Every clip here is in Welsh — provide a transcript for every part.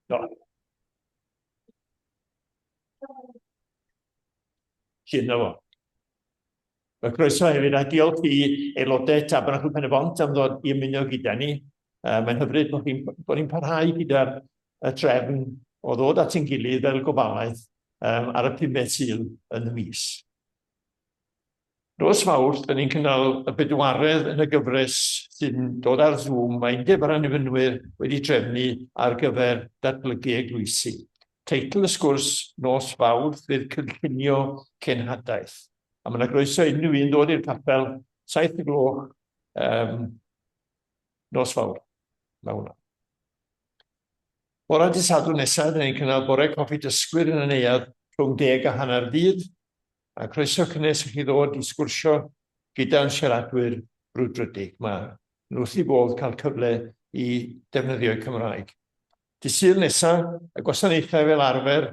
Do. Llun o fo. Mae croeso hefyd a diolch i aelodau Tabernacl Pen y Bont am ddod i ymuno gyda ni. Uh, mae'n hyfryd bod ni'n bod ni parhau gyda'r y trefn o ddod at ein gilydd fel gofalaeth um, ar y pumed Sul yn y mis. Nos Fawrth, da ni'n cynnal y bedwaredd yn y gyfres sy'n dod ar Zoom. Mae Undeb yr Annibynwyr wedi trefnu ar gyfer datblygu eglwysi. Teitl y sgwrs nos Fawrth fydd Cynllunio Cenhadaeth. A mae yna groeso unrhyw un ddod i'r capel, 7 y gloch, um, nos Fawrth. Mae hwnna. Bore dydd Sadwrn nesaf, da ni'n cynnal bore coffi dysgwyr yn y neuadd rhwng deg a hanner dydd. A croeso cynnes i chi ddod i sgwrsio gyda'n siaradwyr brwdfrydig. Mae nhw wrth eu bodd cael cyfle i defnyddio'u Cymraeg. Dydd Sul nesa, y gwasanaethau fel arfer,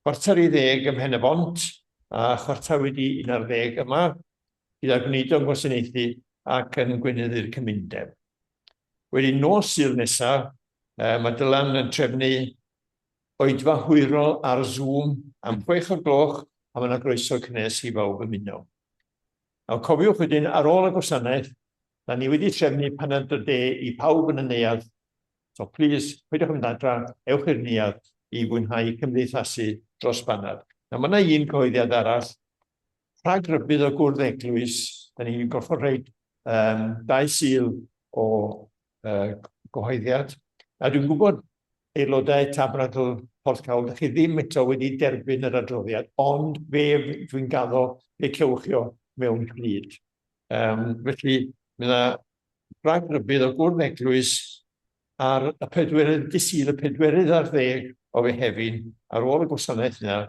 9:45 ym Mhen-y-bont a 11:15 yma, gyda'r gweinidog yn gwasanaethu ac yn gweinyddu'r cymundeb. Wedyn nos Sul nesa, mae Dylan yn trefnu Oedfa hwyrol ar Zoom am chwech o'r gloch a mae yna groeso cynnes i bawb ymuno. Nawr cofiwch wedyn ar ôl y gwasanaeth, da ni wedi trefnu paned o de i pawb yn y neuadd, so plîs, peidiwch yn mynd adra, ewch i'r neuadd i fwynhau cymdeithasu dros banad. Nawr mae yna un cyhoeddiad arall, rhag rybudd o gwrdd eglwys, da ni'n gorfod rhoi um, dau sul o uh, gyhoeddiad. A dwi'n gwybod aelodau Tabernacl Porthcawl, dych chi ddim eto wedi derbyn yr adroddiad, ond fe dwi'n gaddo fe cewch chi o mewn pryd. Um, felly, mae yna rhag rybudd o gwrdd eglwys ar y pedwerydd, dydd Sul y pedwerydd ar ddeg o Fehefin, ar ôl y gwasanaeth yna,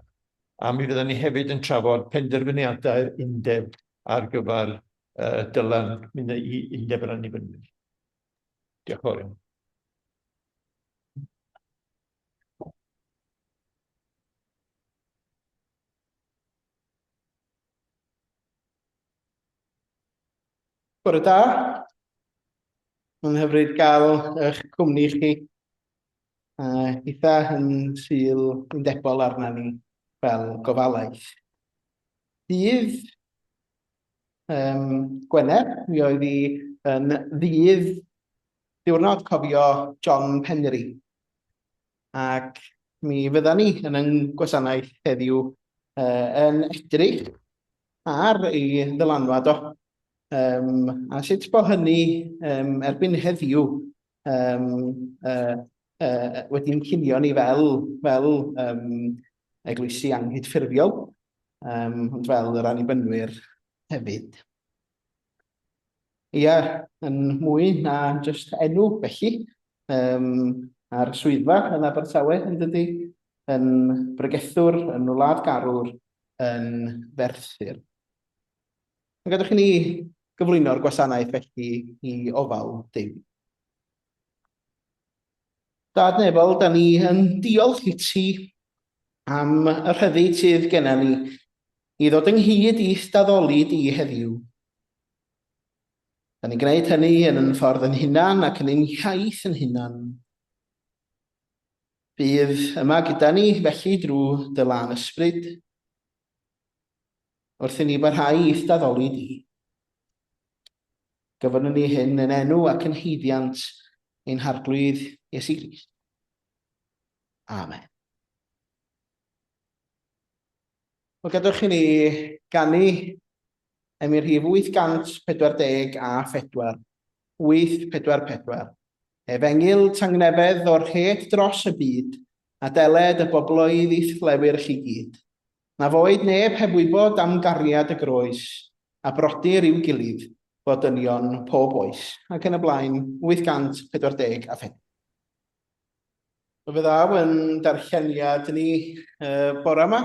a mi fydden ni hefyd yn trafod penderfyniadau'r undeb ar gyfer uh, Dylan mynd i Undeb yr Annibynwyr. Diolch yn fawr iawn. Bore da. Mae'n hyfryd gael eich cwmni chi. Uh, eitha yn Sul undebol arna ni fel gofalaeth. Dydd um, Gwener, mi oedd hi yn ddydd diwrnod cofio John Penry. Ac mi fydda ni yn ein gwasanaeth heddiw uh, yn edrych ar ei ddylanwad o. Um, a sut bo hynny um, erbyn heddiw um, uh, uh, wedi'n cinio ni fel, fel um, eglwysi anghydffurfiol, um, ond fel yr annibynwyr hefyd. Ia, yn mwy na jyst enw felly, um, a'r swyddfa yn Abertawe yn dydy, yn bregethwr, yn wladgarwr, yn ferthyr. Ond gadwch i ni gyflwyno'r gwasanaeth felly i ofal Duw. Dad nefol, da ni yn diolch i ti am y rhyddid sydd genna ni i ddod ynghyd i'th daddoli di heddiw. Da ni'n gwneud hynny yn yn ffordd yn hunan ac yn ein hiaith yn hunan. Bydd yma gyda ni felly drwy dy lân ysbryd, wrth i ni barhau i'th daddoli di. Gofynnwn ni hyn yn enw ac yn haeddiant ein Harglwydd Iesu Grist. Amen. Wel, gadewch i ni ganu emyn rhif 844, 844. Efengyl tangnefedd o'r rhed dros y byd, a deled y bobloedd i'th flewyrch i gyd. Na foed neb heb wybod am gariad y groes, a brodyr i'w gilydd, fod dynion pob oes, ac yn y blaen, 844. Fe ddaw yn darlleniad ni uh, bore yma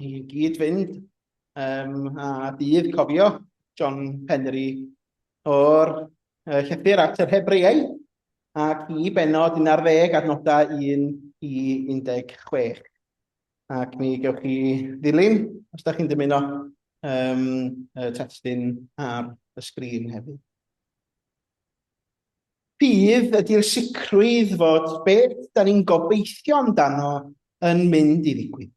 i gyd fynd um, a dydd cofio John Penry o'r uh, llythyr at yr Hebreaid ac i benod 11 adnodau 1 i 16. Ac mi gewch chi ddilyn, os da chi'n dymuno, um, y testun ar y sgrin hefyd. Ffydd ydy'r sicrwydd fod beth da ni'n gobeithio amdano yn mynd i ddigwydd.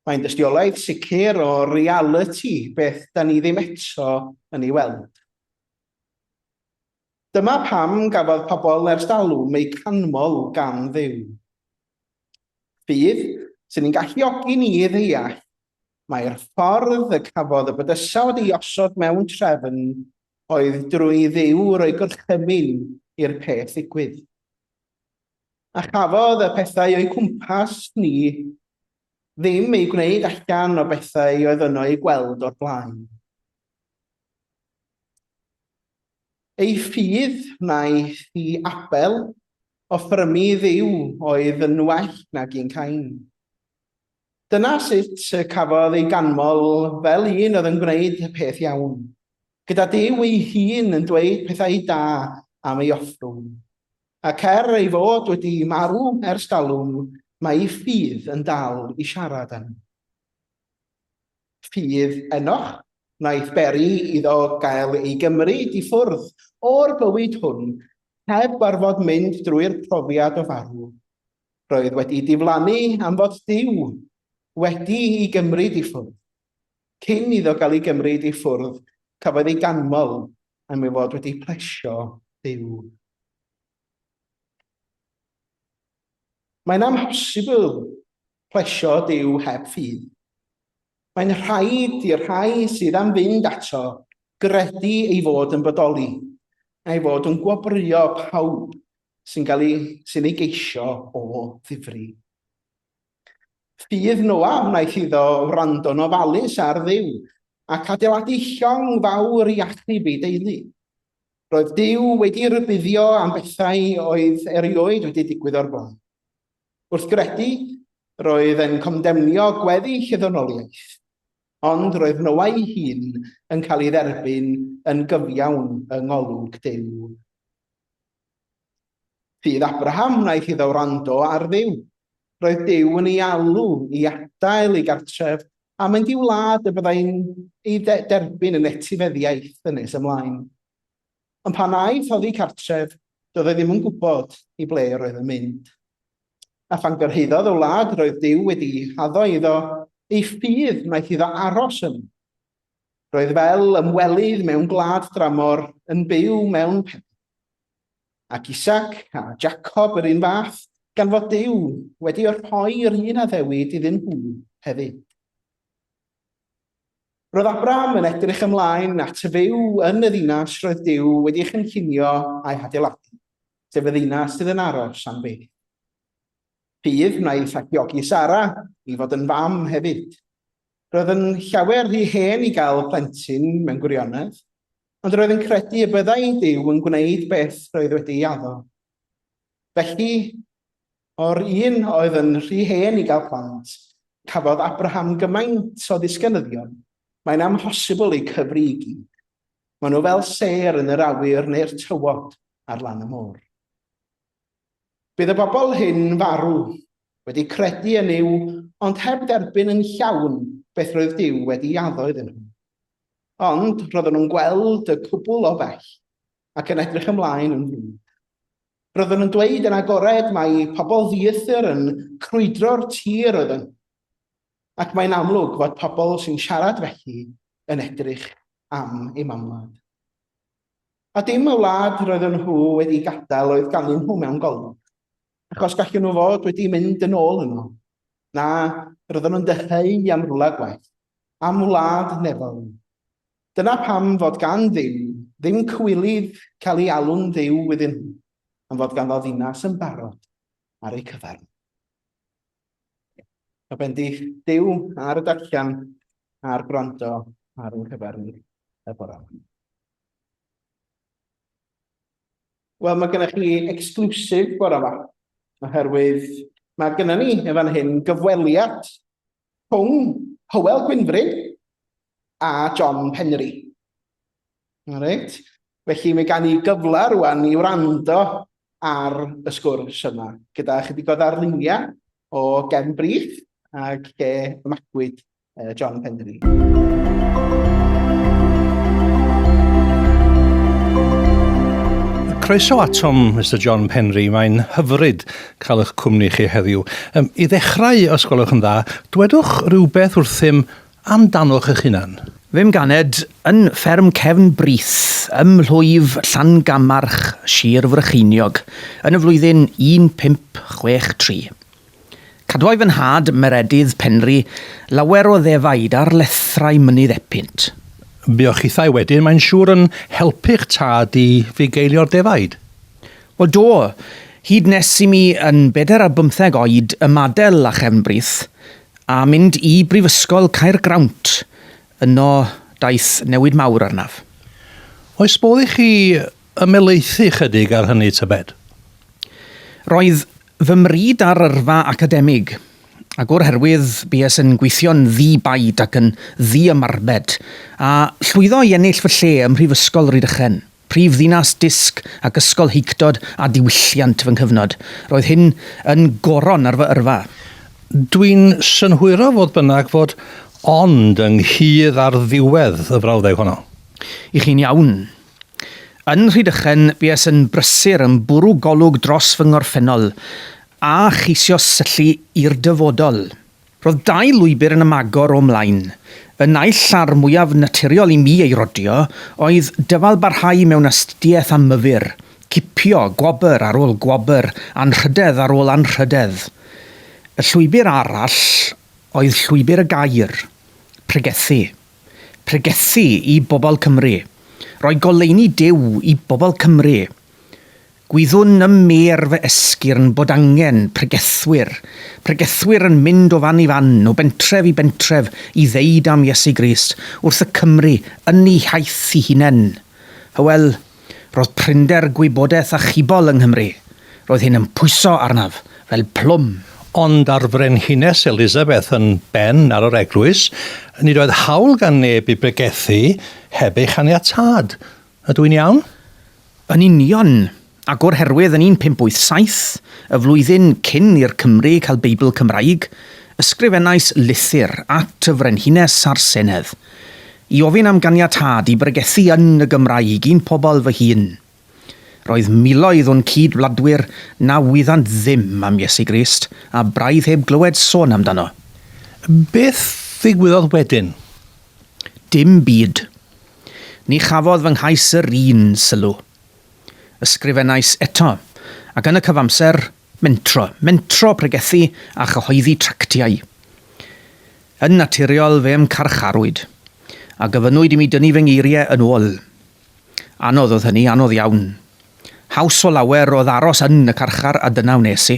Mae'n dystiolaeth sicr o realiti beth da ni ddim eto yn ei weld. Dyma pam gafodd pobl ers dalwm eu canmol gan Dduw. Ffydd sy'n ein galluogi ni i ddeall mai'r ffordd y cafodd y bydysawd ei osod mewn trefn oedd drwy Dduw roi gorchymyn i'r peth ddigwydd. A chafodd y pethau o'u cwmpas ni ddim eu gwneud allan o bethau oedd yno eu gweld o'r blaen. Ei ffydd wnaeth i Abel offrymu i Dduw oedd yn well nag un Cain. Dyna sut y cafodd ei ganmol fel un oedd yn gwneud y peth iawn, gyda Duw ei hun yn dweud pethau da am ei offrwm. Ac er ei fod wedi marw ers talwm, mae ei ffydd yn dal i siarad â ni. Ffydd Enoch wnaeth beri iddo gael ei gymryd i ffwrdd o'r bywyd hwn heb orfod mynd drwy'r profiad o farw. Roedd wedi diflannu am fod Duw wedi ei gymryd i ffwrdd. Cyn iddo gael ei gymryd i ffwrdd, cafodd ei ganmol am ei fod wedi plesio Duw. Mae'n amhosibl plesio Duw heb ffydd. Mae'n rhaid i'r rhai sydd am fynd ato gredu ei fod yn bodoli, a'i fod yn gwobrwyo pawb sy'n cael ei, sy'n ei geisio o ddifri. Ffydd Noa wnaeth iddo wrando'n ofalus ar Dduw ac adeiladu llong fawr i achub ei deulu. Roedd Duw wedi rhybuddio am bethau oedd erioed wedi digwydd o'r blaen. Wrth gredu, roedd e'n condemnio gweddill y ddynoliaeth, ond roedd Noa ei hun yn cael ei dderbyn yn gyfiawn yng ngolwg Duw. Ffydd Abraham wnaeth iddo wrando ar Dduw. Roedd Duw yn ei alw i adael ei gartref a mynd i wlad y byddai'n ei derbyn yn etifeddiaeth yn nes ymlaen. Ond pan aeth oddi cartref, doedd e ddim yn gwybod i ble roedd yn mynd. A phan gyrhaeddodd y wlad roedd Duw wedi addo iddo, ei ffydd wnaeth iddo aros yno. Roedd fel ymwelydd mewn gwlad dramor yn byw mewn pen. Ac Isaac a Jacob yr un fath, gan fod Duw wedi rhoi'r un addewid iddyn nhw hefyd. Roedd Abraham yn edrych ymlaen at y fyw yn y ddinas roedd Duw wedi ei chynllunio a'i hadeiladu, sef y ddinas sydd yn aros am byth. Ffydd wnaeth alluogi Sara i fod yn fam hefyd. Roedd yn llawer rhy hen i gael plentyn mewn gwirionedd, ond roedd yn credu y byddai Duw yn gwneud beth roedd wedi ei addo. Felly, o'r un oedd yn rhy hen i gael plant, cafodd Abraham gymaint o ddisgynyddion, mae'n amhosibl eu cyfri i gyd. Maen nhw fel sêr yn yr awyr neu'r tywod ar lan y môr. Bydd y bobl hyn farw, wedi credu yn Nuw, ond heb dderbyn yn llawn beth roedd Duw wedi addo iddyn nhw. Ond roedden nhw'n gweld y cwbl o bell ac yn edrych ymlaen yn frwd. Roeddwn yn dweud yn agored mai pobl ddieithr yn crwydro'r tir oedden nhw, ac mae'n amlwg fod pobl sy'n siarad felly yn edrych am eu mamwlad. A dim y wlad roedden nhw wedi gadael oedd ganddyn nhw mewn golwg, achos gallen nhw fod wedi mynd yn ôl yno. Na, roedden nhw'n dyheu am rwla gwell, am wlad nefol. Dyna pam fod gan Dduw ddim cywilydd cael ei alw'n Dduw iddyn nhw, am fod ganddo ddinas yn barod ar eu cyfer nhw. A bendith Duw ar y darllen a'r gwrando ar ein cyfer ni y bore yma. Wel, mae gennych chi exclusive bore yma, oherwydd mae gennym ni yn fan hyn gyfweliad rhwng Hywel Gwynfryn a John Penry. Reit. Felly mae gan i gyfle rwan i wrando ar y sgwrs yma, gyda chydig o ddarluniau o gefn brith ac lle y magwyd John Penry. Croeso atom, Mister John Penry. Mae'n hyfryd cael eich cwmni chi heddiw. Um, I ddechrau, os gwelwch yn dda, dwedwch rhywbeth wrthym amdanoch eich hunan. Fe'm ganed yn fferm Cefn Brith ym mhlwyf Llangamarch, Sir Frycheiniog, yn y flwyddyn 1563. Cadwai fy nhad, Meredydd Penri, lawer o ddefaid ar lethrau Mynydd Epynt. Buoch chithau wedyn, mae'n siŵr, yn helpu'ch tad i fugeilio'r defaid? Wel do, hyd nes i mi yn bedair ar bymtheg oed ymadael â Chefn Brith a mynd i Brifysgol Caergrawnt. Yno daeth newid mawr arnaf. Oes modd i chi ymhelaethu chydig ar hynny tybed? Roedd fy mryd ar yrfa academig, ac o'r herwydd bues yn gweithio'n ddi-baid ac yn ddi-ymarbed, a llwyddo i ennill fy lle ym Mhrifysgol Rhydychen, prif ddinas dysg ac ysgolheictod a diwylliant fy nghyfnod. Roedd hyn yn goron ar fy yrfa. Dwi'n synhwyro fodd bynnag fod 'ond' ynghudd ar ddiwedd y frawddeg honno. I chi'n iawn. Yn Rhydychen, bues yn brysur yn bwrw golwg dros fy ngorffennol a cheisio syllu i'r dyfodol. Roedd dau lwybr yn ymagor o'm mlaen. Y naill a'r mwyaf naturiol i mi ei rodio oedd dyfalbarhau mewn astudiaeth a myfyr, cipio gwobr ar ôl gwobr, anrhydedd ar ôl anrhydedd. Y llwybr arall oedd llwybr y gair, pregethu. Pregethu i bobl Cymru. Rhoi goleuni Duw i bobl Cymru. Gwyddwn ym mêr fy esgyrn bod angen pregethwyr, pregethwyr yn mynd o fan i fan, o bentref i bentref i ddeud am Iesu Grist wrth y Cymry yn eu hiaith eu hunain. Hywel, roedd prinder gwybodaeth achubol yng Nghymru. Roedd hyn yn pwyso arnaf fel plwm. Ond a'r Frenhines Elizabeth yn ben ar yr eglwys, nid oedd hawl gan neb i bregethu heb ei chaniatâd. Ydw i'n iawn? Yn union. Ac o'r herwydd yn 1587, y flwyddyn cyn i'r Cymry cael Beibl Cymraeg, ysgrifennais lythyr at y Frenhines a'r Senedd, i ofyn am ganiatâd i bregethu yn y Gymraeg i'n pobl fy hun. Roedd miloedd o'n cyd-wladwyr na wyddant ddim am Iesu Grist, a braidd heb glywed sôn amdano. Beth ddigwyddodd wedyn? Dim byd. Ni chafodd fy nghais yr un sylw. Ysgrifennais eto, ac yn y cyfamser, mentro, mentro pregethu a chyhoeddi tractiau. Yn naturiol fe'm carcharwyd, a gofynnwyd i mi dynnu fy ngeiriau yn ôl. Anodd oedd hynny, anodd iawn. Haws o lawer oedd aros yn y carchar a dyna wnes i.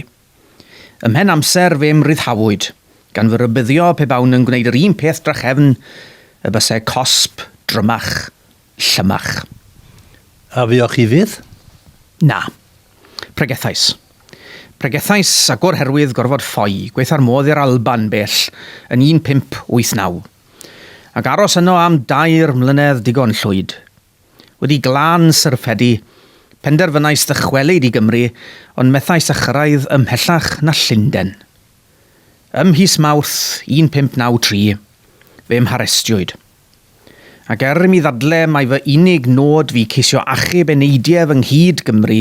Ymhen amser fe'm rhyddhawyd, gan fy rhybuddio pe bawn yn gwneud yr un peth drachefn, y byse cosb drymach, llymach. A fuoch chi fyth? Na. Pregethais. Pregethais ac o'r herwydd gorfod ffoi, gwaetha'r modd i'r Alban bell, yn 1589. Ac aros yno am dair mlynedd digon llwyd. Wedi glân syrffedu, penderfynais ddychwelyd i Gymru, ond methais â chyrraedd ymhellach na Llundain. Ym mhis Mawrth 1593, fe'm harestiwyd. Ac er i mi ddadle mai fy unig nod fu ceisio achub eneidiau fy nghyd-Gymry,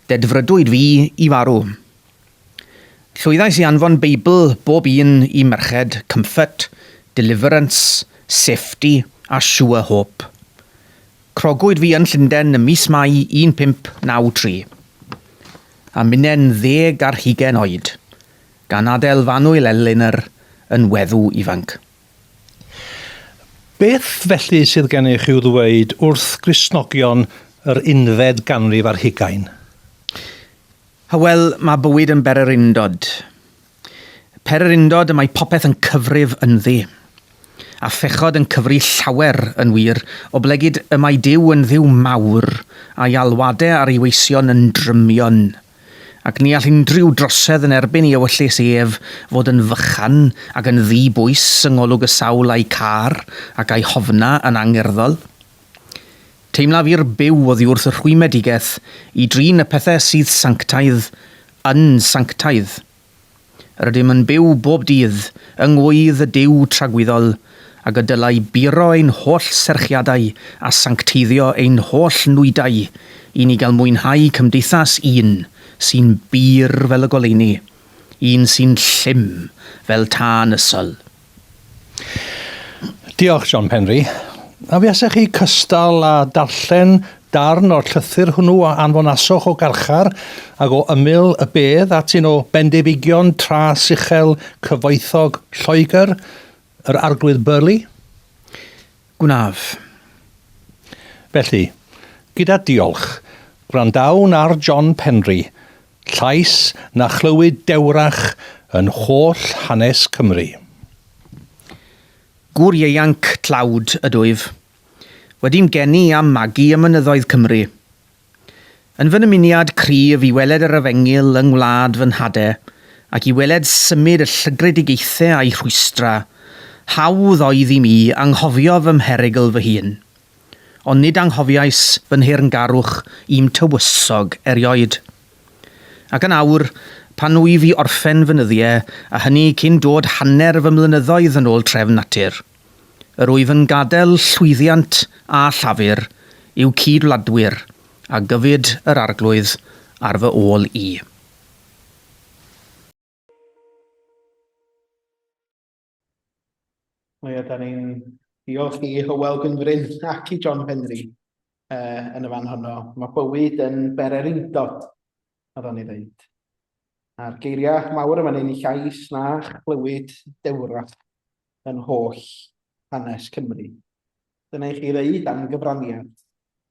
dedfrydwyd fi i farw. Llwyddais i anfon Beibl bob un i merched Comfort, Deliverance, Safety a Sure Hope. Crogwyd fi yn Llundain ym mis Mai 1593. A minnen ddeg ar hugain oed, gan adael f'annwyl Elinor yn weddw ifanc. Beth felly sydd gennych i'w ddweud wrth Gristnogion yr unfed ganrif ar hugain? Hywel, mae bywyd yn bererindod. Pererindod y mae popeth yn cyfrif ynddi. A phechod yn cyfri llawer, yn wir, oblegid y mae Duw yn Dduw mawr, a'i alwadau ar ei weision yn drymion. Ac ni all unrhyw drosedd yn erbyn ei ewyllys ef fod yn fychan ac yn ddi-bwys yng ngolwg y sawl a'i câr ac a'i hofna yn angerddol. Teimlaf i'r byw oddi wrth y rhwymedigaeth i drin y pethau sydd sanctaidd yn sanctaidd. Yr ydym yn byw bob dydd yng ngŵydd y Duw tragwyddol, ag y dylai buro ein holl serchiadau a sancteiddio ein holl nwydau i ni gael mwynhau cymdeithas un sy'n bur fel y goleuni, un sy'n llym fel tân y Sul. Diolch, John Penry. A fuasech chi cystal â darllen darn o'r llythyr hwnnw a anfonasoch o garchar ag o ymyl y bedd at un o bendefigion tras uchel cyfoethog Lloegr, yr Arglwydd Burghley? Gwnaf. Felly, gyda diolch, gwrandawn ar John Penry, llais na chlywyd dewrach yn holl hanes Cymru. Gŵr ieuanc tlawd ydwyf, wedi'm geni a'm magu ym mynyddoedd Cymru. Yn fy nymuniad cryf i weled yr Efengyl yng ngwlad fy nhade, ac i weled symud y llygredigaethe a'i rhwystra, hawdd oedd i mi anghofio fy mherygl fy hun. Ond nid anghofiais fy nheyrngarwch i'm tywysog erioed. Ac yn awr, pan wyf i orffen fy nyddie, a hynny cyn dod hanner fy mlynyddoedd yn ôl trefn natur, Yr wyf yn gadael llwyddiant a llafur i'w cyd-wladwyr a gyfyd yr Arglwydd ar fy ôl i. Wel ia, da ni'n diolch i Hywel Gwynfryn ac i John Penry uh, yn y fan honno. Mae bywyd yn bererindod, a ni ddeud. A'r geiriau mawr yma ni'n llais na chlywyd dewrach yn holl hanes Cymru. Dyna i chi ddeud am gyfraniad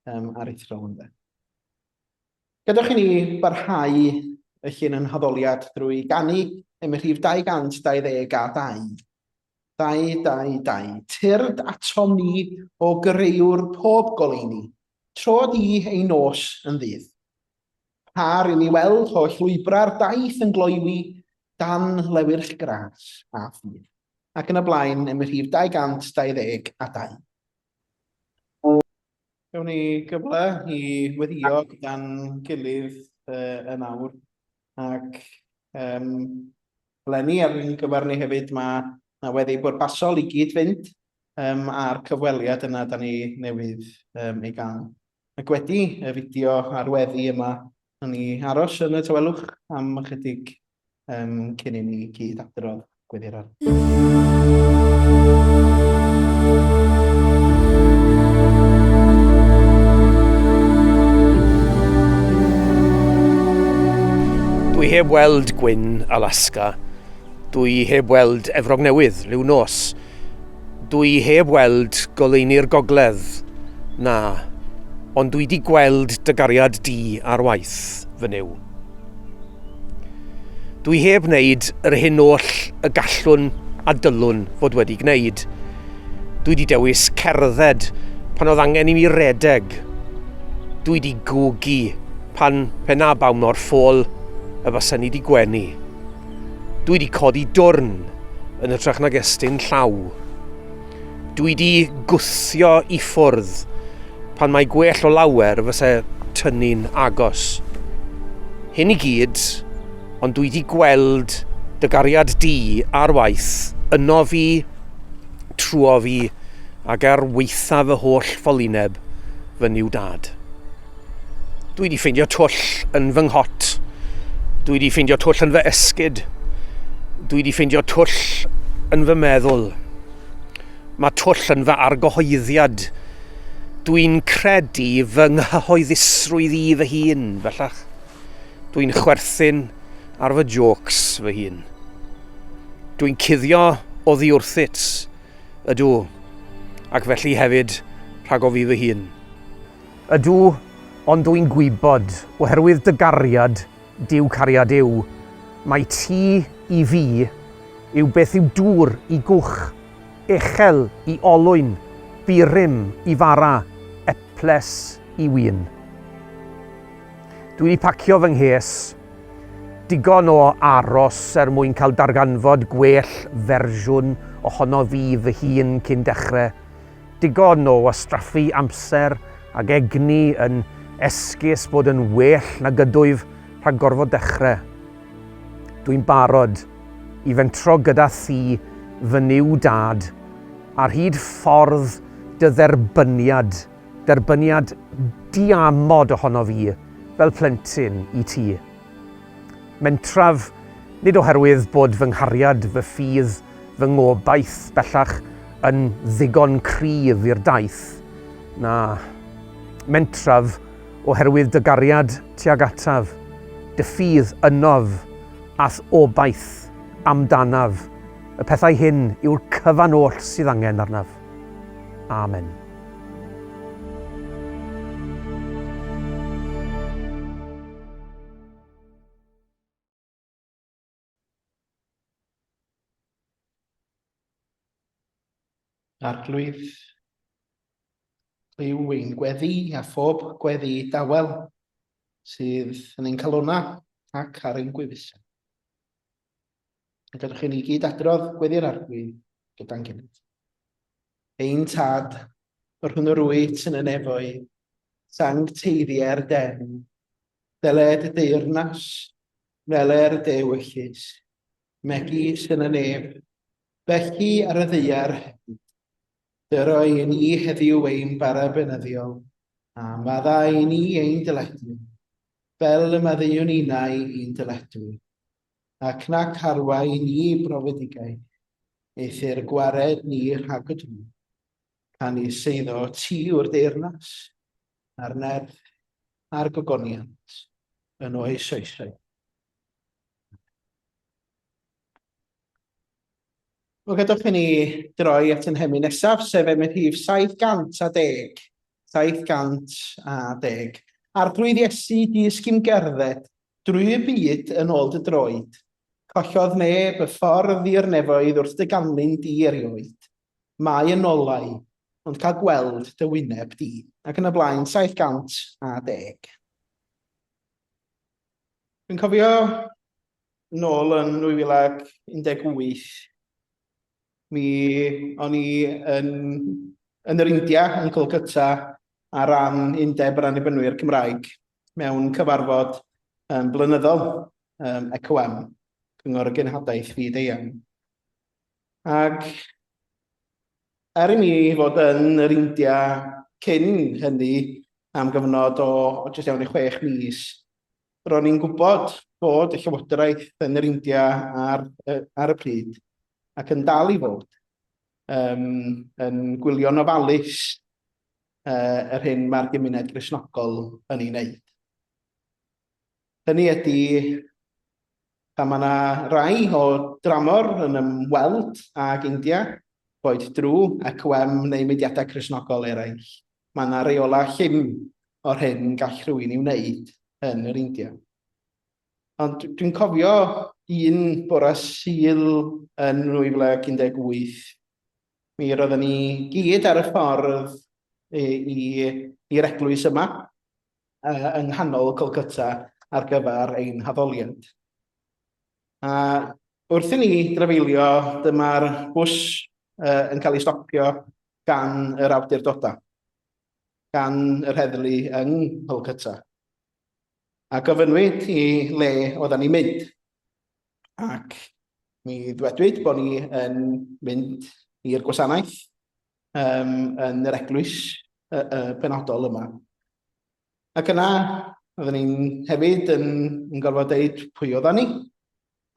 um, aruthrol ynde. Gadewch i ni barhau y llun yn haddoliad drwy ganu am y rhif 222. 2, 2, 2. Tyrd atom ni o greuwr pob goleuni. Tro di ei nos yn ddydd. Par i ni weld holl lwybrau'r daith yn gloywi dan lewyrch gras a ffydd. Ac yn y blaen ym rhif 222. Gawn ni gyfle i weddio gyda'n gilydd uh, yn awr. Ac um, eleni ar ein gyfer ni hefyd mae yna weddi bwrpasol i gyd fynd um, a'r cyfweliad yna da ni newydd um, ei gael. Ac wedi y fideo a'r weddi yma, nawn ni aros yn y tawelwch am ychydig um, cyn i ni gyd adrodd gweddi'r ardd. Dwi heb weld gwyn Alaska. Dwi heb weld Efrog Newydd, liw nos. Dwi heb weld goleuni'r gogledd, na, ond dwi di gweld dy gariad di ar waith, fy Nuw. Dwi heb wneud yr hyn oll y gallwn a dylwn fod wedi gwneud. Dwi di dewis cerdded pan oedd angen i mi redeg. Dwi di gwgu pan pe na bawn o'r ffôl y bysen i di gwenu. Dwi 'di codi dwrn yn hytrach nag estyn llaw. Dwi 'di gwthio i ffwrdd pan mae gwell o lawer fyse tynnu'n agos. Hyn i gyd, ond dwi 'di gweld dy gariad di ar waith yno fi, trwo fi, ac ar waetha fy holl ffolineb, fy Nuw Dad. Dwi wedi ffeindio twll yn fy nghot. Dwi wedi ffeindio twll yn fy esgid. Dwi wedi ffeindio twll yn fy meddwl. Mae twll yn fy argyhoeddiad. Dwi'n credu fy nghyhoeddusrwydd i fy hun, bellach. Dwi'n chwerthin ar fy jôcs fy hun. Dwi'n cuddio oddi wrthyt, ydw, ac felly hefyd rhag o fi fy hun. Ydw, ond dw i'n gwybod, oherwydd dy gariad, Duw cariad yw, mai ti i fi yw beth yw dŵr i gwch, echel i olwyn, burum i fara, eples i win. Dwi wedi pacio fy nghes. Digon o aros er mwyn cael darganfod gwell fersiwn ohono fi fy hun cyn dechrau. Digon o wastraffu amser ag egni yn esgus bod yn well nag ydwyf rhag gorfod dechrau. Dwi'n barod i fentro gyda thi fy Nuw Dad ar hyd ffordd dy dderbyniad. Derbyniad diamod ohonof i fel plentyn i ti. Mentraf, nid oherwydd bod fy nghariad, fy ffydd, fy ngobaith bellach yn ddigon cryf i'r daith, na, mentraf oherwydd dy gariad tuag ataf, dy ffydd ynof, a'th obaith amdanaf, y pethau hyn yw'r cyfan oll sydd angen arnaf. Amen. Arglwydd, clyw ein gweddi a phob gweddi dawel sydd yn ein calonnau ac ar ein gwefusau. A gadwch i ni gyd adrodd gweddi'r Arglwydd gyda'n gilydd. Ein Tad, yr hwn yr wyt yn y nefoedd, sancteiddier d'enw, deled y deyrnas, wneler dy ewyllys, megis yn y nef, felly ar y ddaear hefyd. Dyro i ni heddiw ein bara beunyddiol, a maddau i ni ein dyledion, fel y maddeuwn ninnau i'n dyledwyr. Ac nac arwain ni i brofedigaeth, eithr gwared ni rhag y drwg, canys eiddo ti yw'r deyrnas, a'r nerth, a'r gogoniant, yn oes oesau. Wel, gadewch i ni droi at yn hemyn nesaf, sef emyn rhif 710. 710. Arglwydd Iesu, dysg i'm gerdded, drwy y byd yn ôl dy droed. Collodd neb y ffordd i'r nefoedd wrth dy ganlyn di erioed. Mae yn olau, ond cael gweld dy wyneb di. Ac yn y blaen, 710. Dwi'n cofio nôl yn 2018, mi o'n i yn, yn yr India, yn Kolkata, ar ran Undeb yr Annibynwyr Cymraeg mewn cyfarfod um, blynyddol um, ECOM, Cyngor y Genhadaeth Fyd-eang. Ac er i mi fod yn yr India cyn hynny am gyfnod o, o jyst iawn i chwech mis, ro'n i'n gwybod bod y llywodraeth yn yr India ar, ar y pryd, ac yn dal i fod, um, yn gwylio'n ofalus uh, yr hyn mae'r gymuned Gristnogol yn ei wneud. Hynny ydy, pan mae yna rai o dramor yn ymweld ag India, boed drwy ECWM neu mudiadau Cristnogol eraill, mae yna reolau llym o'r hyn gall rhywun ei wneud yn yr India. Ond dwi'n cofio un bore Sul yn 2018, mi roeddwn ni gyd ar y ffordd i'r eglwys yma yng nghanol Calcutta ar gyfer ein haddoliad. A wrth i ni drafeilio, dyma'r bws yn cael ei stopio gan yr awdurdodau, gan yr heddlu yng Nghalcutta. A gofynnwyd i le oedden ni'n mynd. Ac mi ddwedwyd bod ni yn mynd i'r gwasanaeth um, yn yr eglwys uh, uh, benodol yma. Ac yna, oedden ni'n hefyd yn, yn gorfod deud pwy oedden ni.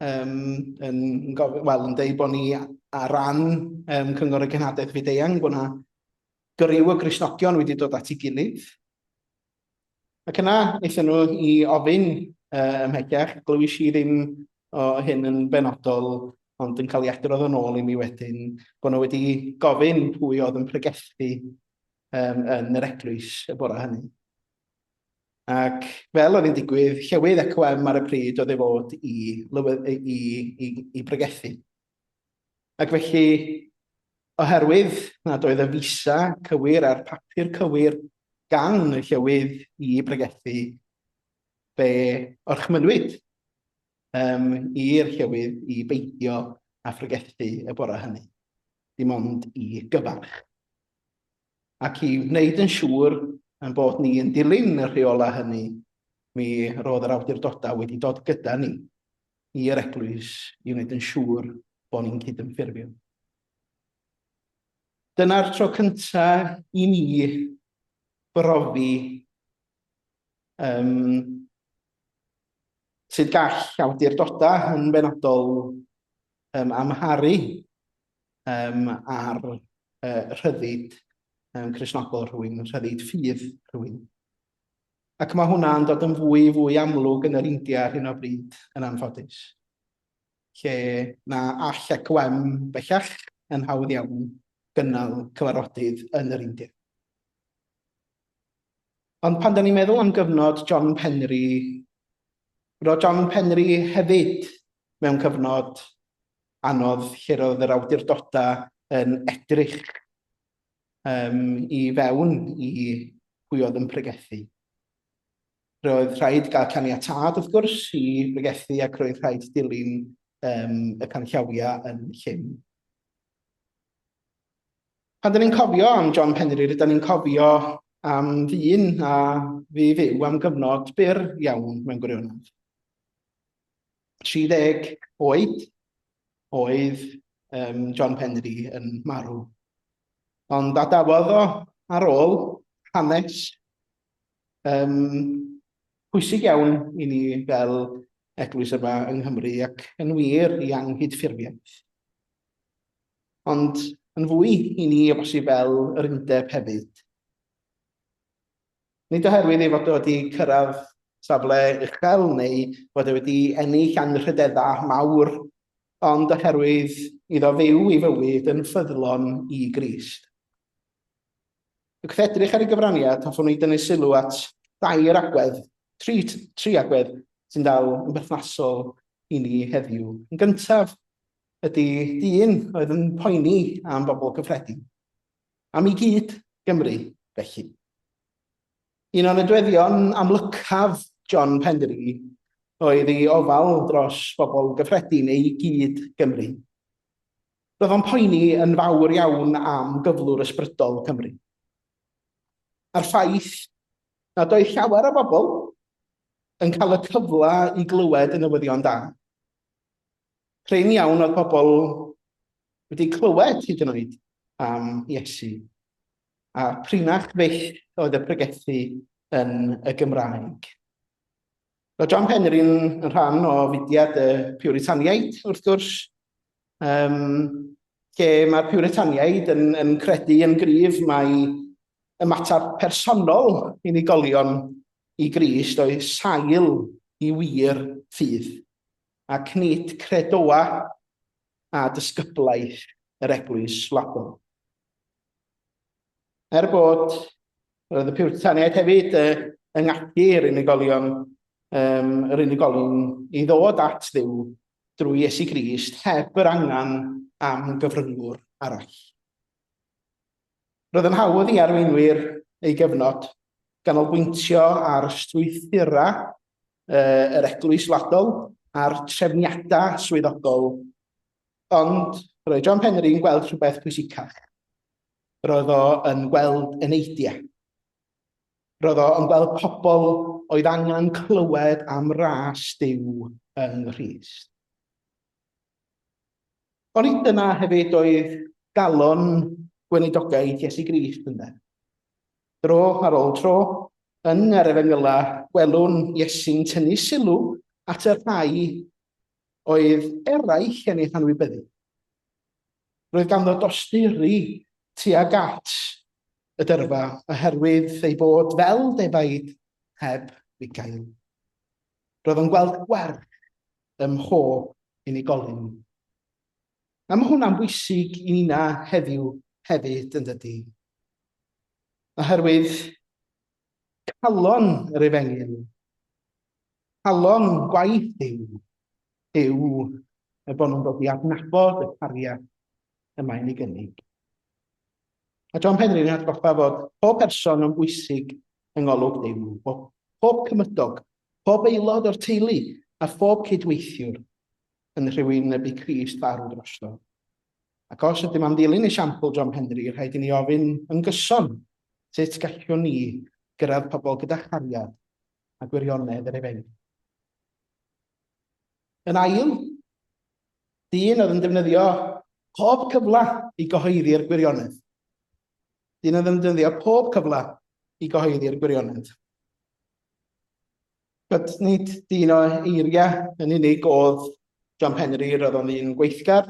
Um, yn, yn, gof, well, yn deud bod ni ar ran um, Cyngor y Cenhadaeth Fyd-eang, bod yna griw o Gristnogion wedi dod at ei gilydd. Ac yna, aethon nhw i ofyn uh, ymhellach, glywis i ddim o hyn yn benodol, ond yn cael ei adrodd yn ôl i mi wedyn, bod nhw wedi gofyn pwy oedd yn pregethu um, yn yr eglwys y bore hynny. Ac fel oedd hi'n digwydd, llywydd ECOM ar y pryd oedd ei fod i, i, i, i, i bregethu. Ac felly, oherwydd nad oedd y fisa cywir a'r papur cywir gan y llywydd i bregethu, fe orchmynwyd um, i'r llywydd i beidio â phregethu y bore hynny, dim ond i gyfarch. Ac i wneud yn siŵr ein bod ni yn dilyn y rheolau hynny, mi roedd yr awdurdodau wedi dod gyda ni i'r eglwys i wneud yn siŵr bod ni'n cydymffurfio. Dyna'r tro cyntaf i mi brofi um, sut gall awdurdodau yn benodol um, amharu um, ar uh, rhyddid um, Cristnogol rhywun, rhyddid ffydd rhywun. Ac mae hwnna'n dod yn fwy fwy amlwg yn yr India ar hyn o bryd, yn anffodus, lle na all ECWM bellach yn hawdd iawn gynnal cyfarfodydd yn yr India. Ond pan da ni'n meddwl am gyfnod John Penry, roedd John Penry hefyd mewn cyfnod anodd lle roedd yr awdurdodau yn edrych um, i fewn i pwy oedd yn pregethu. Roedd rhaid gael caniatâd, wrth gwrs, i bregethu ac roedd rhaid dilyn um, y canllawiau yn llym. Pan dyn ni'n cofio am John Penry, rydyn ni'n cofio am ddyn a fu fyw am gyfnod byr iawn mewn gwirionedd. 30 oed oedd um, John Penry yn marw. Ond adawodd o ar ôl hanes um, pwysig iawn i ni fel eglwys yma yng Nghymru ac yn wir i anghydffurfiaeth. Ond yn fwy i ni o bosib fel yr undeb hefyd. Nid oherwydd ei fod o wedi cyrraedd safle uchel neu fod e wedi ennill anrhydeddau mawr, ond oherwydd iddo fyw ei fywyd yn ffyddlon i Grist. Ac wrth edrych ar ei gyfraniad, hoffwn i dynnu sylw at dair agwedd, tri, tri agwedd sy'n dal yn berthnasol i ni heddiw. Yn gyntaf, ydy dyn oedd yn poeni am bobl gyffredin. Am i gyd Gymru, felly. Un o nodweddion amlycaf John Penry oedd ei ofal dros bobl gyffredin ei gyd Gymru. Roedd o'n poeni yn fawr iawn am gyflwr ysbrydol Cymru. A'r ffaith nad oedd llawer o bobl yn cael y cyfle i glywed y newyddion da. Prin iawn oedd pobl wedi clywed hyd yn oed am Iesu, a prinach fyth oedd y pregethu yn y Gymraeg. Roedd John Penrhyn yn rhan o fudiad y Puritaniaid, wrth gwrs, um, lle mae'r Puritaniaid yn, yn credu yn gryf mai ymateb personol unigolion i Grist oedd sail i wir ffydd, ac nid credoa a dysgyblaeth yr eglwys wladol. Er bod roedd y Piwritaniaid hefyd yng ngallu yr unigolion, um, yr unigolyn i ddod at Dduw drwy Iesu Grist heb yr angen am gyfryngwr arall. Roedd yn hawdd i arweinwyr ei gyfnod ganolbwyntio ar strwythurau yr eglwys wladol a'r trefniadau swyddogol, ond roedd John Penry'n gweld rhywbeth pwysicach. Roedd o yn gweld eneidiau. Roedd o yn gweld pobl oedd angen clywed am ras Duw yng Nghrist. Onid dyna hefyd oedd galon gweinidogaeth Iesu Grist, ynde? Dro ar ôl tro, yn yr Efengylau, gwelwn Iesu'n tynnu sylw at y rhai oedd eraill yn ei hanwybyddu. Roedd ganddo dosturi tuag at y dyrfa oherwydd ei bod fel defaid heb fugail. Roedd o'n gweld gwerth ym mhob unigolyn. A mae hwnna'n bwysig i nina heddiw hefyd, yn dydy? Oherwydd calon yr efengyl, calon gwaith Duw, yw y bod nhw'n dod i adnabod y cariad y mae'n ei gynnig. A John Penry yn atgoffa fod pob person yn bwysig yng ngolwg Duw, bod pob cymydog, pob aelod o'r teulu a phob cydweithiwr yn rhywun y bu Crist farw drosto. Ac os ydym am ddilyn esiampl John Penry, rhaid i ni ofyn yn gyson sut gallwn ni gyrraedd pobl gyda chariad a gwirionedd yr efengyl. Yn ail, dyn oedd yn defnyddio pob cyfle i gyhoeddi'r gwirionedd. Dyn oedd yn defnyddio pob cyfle i gyhoeddi'r gwirionedd. But nid dyn o eiriau yn unig oedd John Penry, roedd o'n un gweithgar.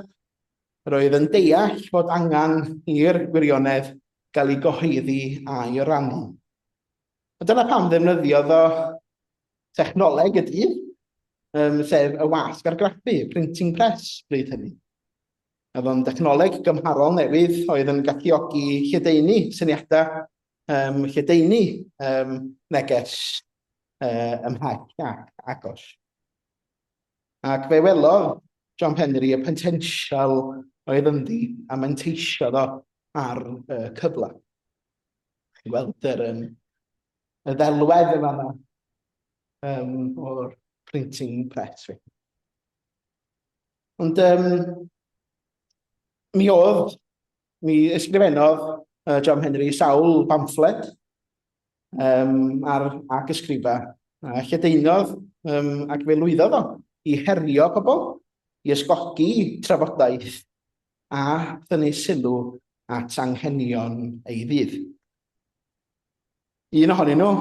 Roedd yn deall fod angen i'r gwirionedd gael ei gyhoeddi a'i rannu. A dyna pam ddefnyddiodd o technoleg y dydd, um, sef y wasg argraffu, printing press, bryd hynny. Oedd o'n dechnoleg gymharol newydd oedd yn galluogi lledaenu syniadau, um, lledaenu um, neges uh, ymhell ac agos. Ac fe welodd John Penry y potensial oedd ynddi a manteisiodd o ar y uh, cyfle. Chi'n gweld yr, um, y ddelwedd yma yma um, o'r printing press. Felly. Ond um, mi oedd, mi ysgrifennodd uh, John Henry sawl pamffled um, ar, ac ysgrifa, a lledaenodd um, ac fe lwyddodd o i herio pobl, i ysgogi trafodaeth a thynnu sylw at anghenion ei ddydd. Un ohonyn nhw,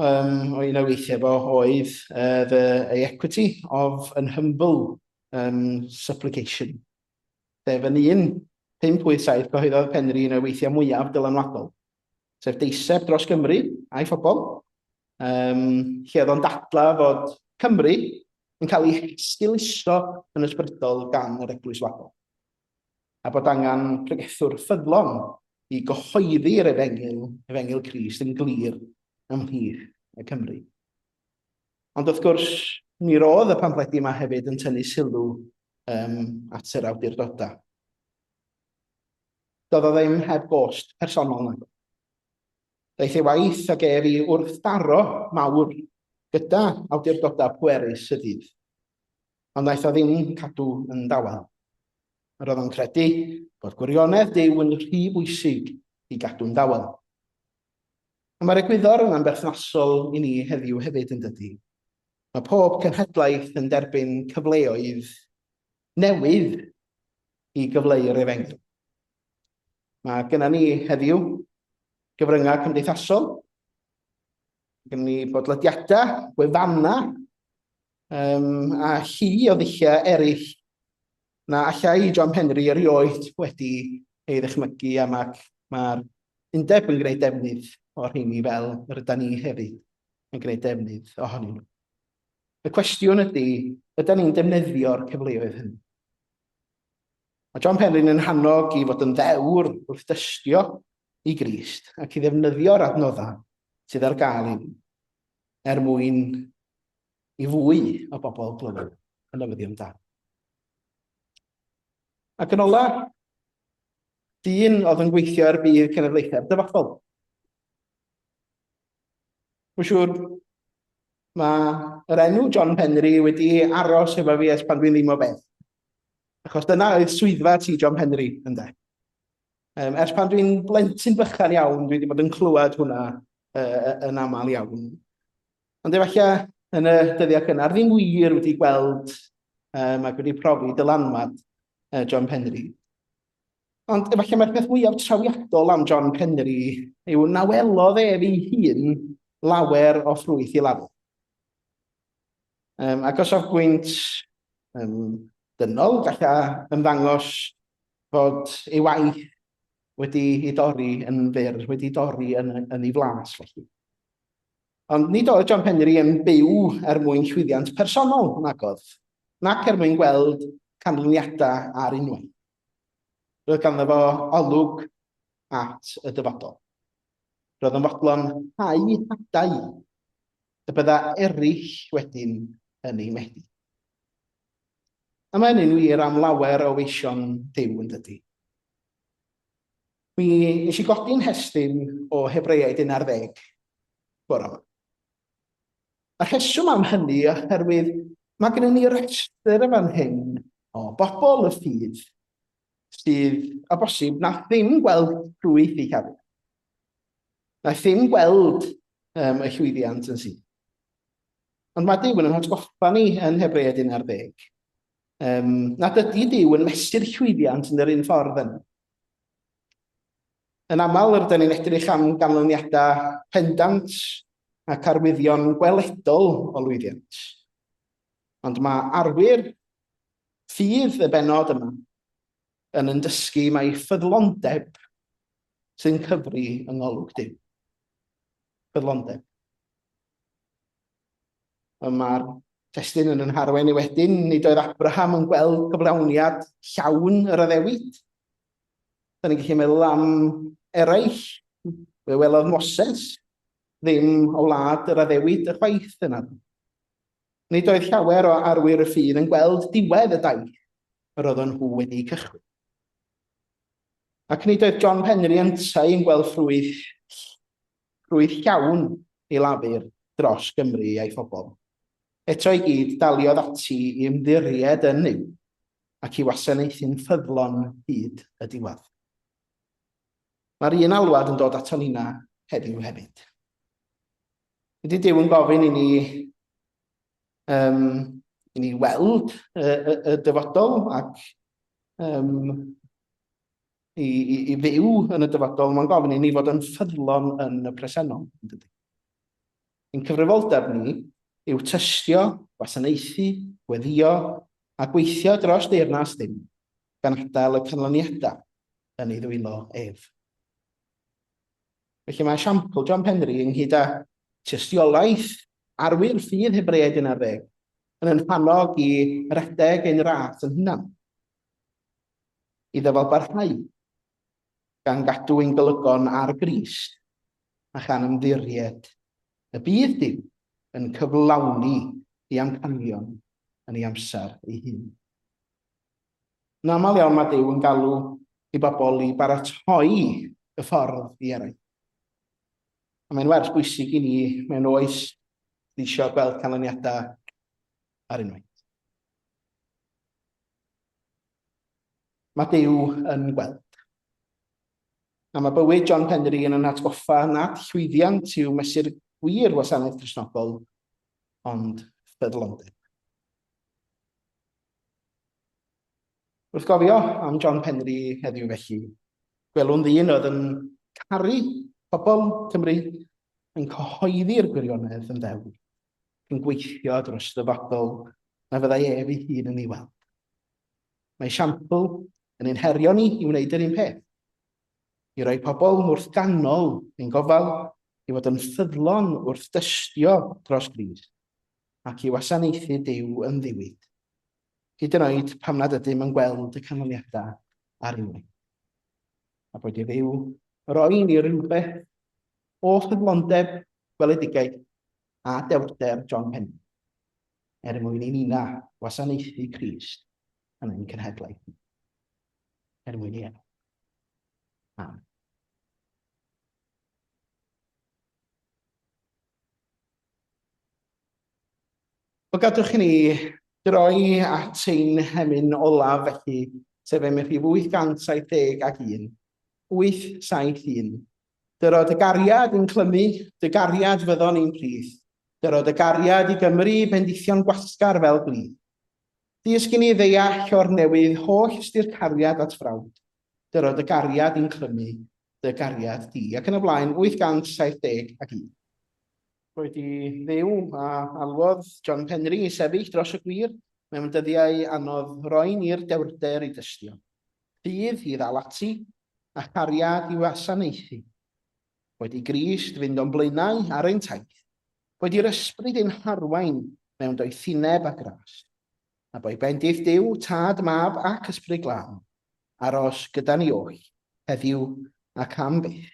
um, o un o'i weithiau fo, oedd uh, The Equity of an Humble um, Supplication. Sef yn 1587 cyhoeddodd Penry un o'i weithiau mwyaf dylanwadol, sef deiseb dros Gymru a'i phobl, um, lle oedd o'n dadla fod Cymru yn cael ei hesgeuluso yn ysbrydol gan yr Eglwys Wladol. a bod angen pregethwr ffyddlon i gyhoeddi'r efengyl, efengyl Crist, yn glir ymhlith y Cymry. Ond wrth gwrs, mi roedd y pamffledi yma hefyd yn tynnu sylw um, at yr awdurdodau. Doedd o ddim heb gost personol nag. Daeth ei waith ag ef i wrthdaro mawr gyda awdurdodau pwerus y dydd. Ond wnaeth o ddim cadw yn dawel. Yr oedd o'n credu bod gwirionedd Duw yn rhy bwysig i gadw'n dawel. A mae'r egwyddor yna'n berthnasol i ni heddiw hefyd yn dydy. Mae pob cenhedlaeth yn derbyn cyfleoedd newydd i gyfleu'r efengyl. Mae gennym ni heddiw gyfryngau cymdeithasol, gennym ni bodlediadau, gwefannau, um, a llu o ddulliau eraill na allai John Penry erioed wedi ei ddychmygu a mae'r mae undeb yn gwneud defnydd o'r rheini fel yr yda ni hefyd yn gwneud defnydd ohonyn nhw. Y cwestiwn ydy, ydy ni'n defnyddio'r cyfleoedd hynny? Mae John Penrhyn yn hannog i fod yn ddewr wrth dystio i Grist ac i ddefnyddio'r adnoddau sydd ar gael i ni er mwyn i fwy o bobl glywed y newyddion da. Ac yn ola, dyn oedd yn gweithio er budd cenedlaethau'r dyfodol. Mae'n siŵr, mae yr enw John Penry wedi aros efo fi ers pan dwi'n ddim o beth. Achos dyna oedd swyddfa ti John Penry, ynde. Um, ers pan dwi'n blentyn bychan iawn, dwi wedi bod yn clywed hwnna uh, yn aml iawn. Ond efallai yn y dyddiau cynnar ddim wir wedi gweld um, ac wedi profi dylanwad uh, John Penry. Ond efallai mae'r peth mwyaf trawiadol am John Penry yw na welodd ef ei hun lawer o ffrwyth i lafur. Um, ac o safbwynt um, dynol, gallai ymddangos fod ei waith wedi ei dorri yn fyr, wedi dorri yn, yn ei flas felly. Ond nid oedd John Penry yn byw er mwyn llwyddiant personol, nagodd, nac er mwyn gweld canlyniadau ar unwaith. Roedd ganddo fo olwg at y dyfodol. Roedd yn fodlon hau hadau y bydda eraill wedyn yn ei medi. A mae hynny'n wir am lawer o weision Duw yn dydy. Mi nes i godi'n nhestun o Hebreaid 11 bore yma. Y rheswm am hynny oherwydd mae gennym ni restr yn fan hyn o bobl y ffydd sydd o bosib na ddim gweld ffrwyth eu llafur. Na ddim gweld um, y llwyddiant yn syth. Ond mae Duw yn ein hatgoffa ni yn Hebreaid 11 um, nad ydy Duw yn mesur llwyddiant yn yr un ffordd yn. Yn aml, rydyn ni'n edrych am ganlyniadau pendant ac arwyddion gweledol o lwyddiant. Ond mae arwyr ffydd y bennod yma yn yn dysgu mai ffyddlondeb sy'n cyfri yng ngolwg Duw. Ffyddlondeb. Mae'r testun yn yn harwain i wedyn, nid oedd Abraham yn gweld cyflawniad llawn yr addewid. Da ni'n gallu meddwl am eraill. Fe welodd Moses ddim o wlad yr addewid y chwaith yna. Nid oedd llawer o arwyr y ffydd yn gweld diwedd y daith yr oedden nhw wedi cychwyn. Ac nid oedd John Penry yntau yn gweld ffrwyth, ffrwyth llawn ei lafur dros Gymru a'i phobl. Eto i gyd, daliodd ati i ymddiried yn Nuw ac i wasanaethu'n ffyddlon hyd y diwedd. Mae'r un alwad yn dod ato nina heddiw hefyd. Ydy Duw yn gofyn i ni, um, i ni weld y, y, y dyfodol ac um, i, i, i fyw yn y dyfodol, mae'n gofyn i ni fod yn ffyddlon yn y presennol. Yn dydy? Ein cyfrifoldeb ni yw tystio, gwasanaethu, gweddio a gweithio dros deyrnas Dduw, gan adael y canlyniadau yn ei ddwylo ef. Felly mae esiampl John Penry ynghyd â tystiolaeth arwyr ffydd Hebreaid 11 yn ein hannog i redeg ein ras yn hunan, i ddyfalbarhau, gan gadw ein golygon ar Grist a chan ymddiried y bydd Duw yn cyflawni ei amcanion yn ei amser ei hun. Yn aml iawn mae Duw yn galw i bobl i baratoi y ffordd i eraill. A mae'n wers bwysig i ni mewn oes sydd eisiau gweld canlyniadau ar unwaith. Mae Duw yn gweld. A mae bywyd John Penry yn yn atgoffa nad llwyddiant yw mesur gwir wasanaeth Cristnogol, ond ffyddlondeb. Wrth gofio am John Penry heddiw felly, gwelwn ddyn oedd yn caru pobl Cymru, yn cyhoeddi'r gwirionedd yn ddewr, yn gweithio dros ddyfodol na fyddai ef ei hun yn ei weld. Mae esiampl yn ein herio ni i wneud yr un peth, i roi pobl wrth ganol ein gofal, i fod yn ffyddlon wrth dystio dros Grist, ac i wasanaethu Duw yn ddiwyd, hyd yn oed pam nad ydym yn gweld y canlyniadau ar unwaith. A boed i Dduw roi ni rywbeth o ffyddlondeb, gweledigaeth a dewrder John Penn, er mwyn i nina wasanaethu Crist yn ein cenhedlaeth ni. Er mwyn i enw. Amen. Wel, gadwch i ni droi at ein hemyn olaf felly, sef emyn rhif 871. 871. Dyro dy gariad i'n clymu, dy gariad fyddon i'n plith. Dyro dy gariad i Gymru, bendithion gwasgar fel gwlith. Dysg i ni ddeall o'r newydd holl ystyr cariad at frawd. Dyro dy gariad i'n clymu, dy gariad di. Ac yn y blaen, 871. Boed i Dduw a alwodd John Penry i sefyll dros y gwir mewn dyddiau anodd roi ni'r dewrder i dystio, ffydd i ddal ati, a chariad i wasanaethu. Boed i Grist fynd o'n blaenau ar ein taith, boed i'r Ysbryd ein harwain mewn doethineb a gras, a boed bendith Duw, Tad, Mab ac Ysbryd Glân aros gyda ni oll, heddiw ac am byth.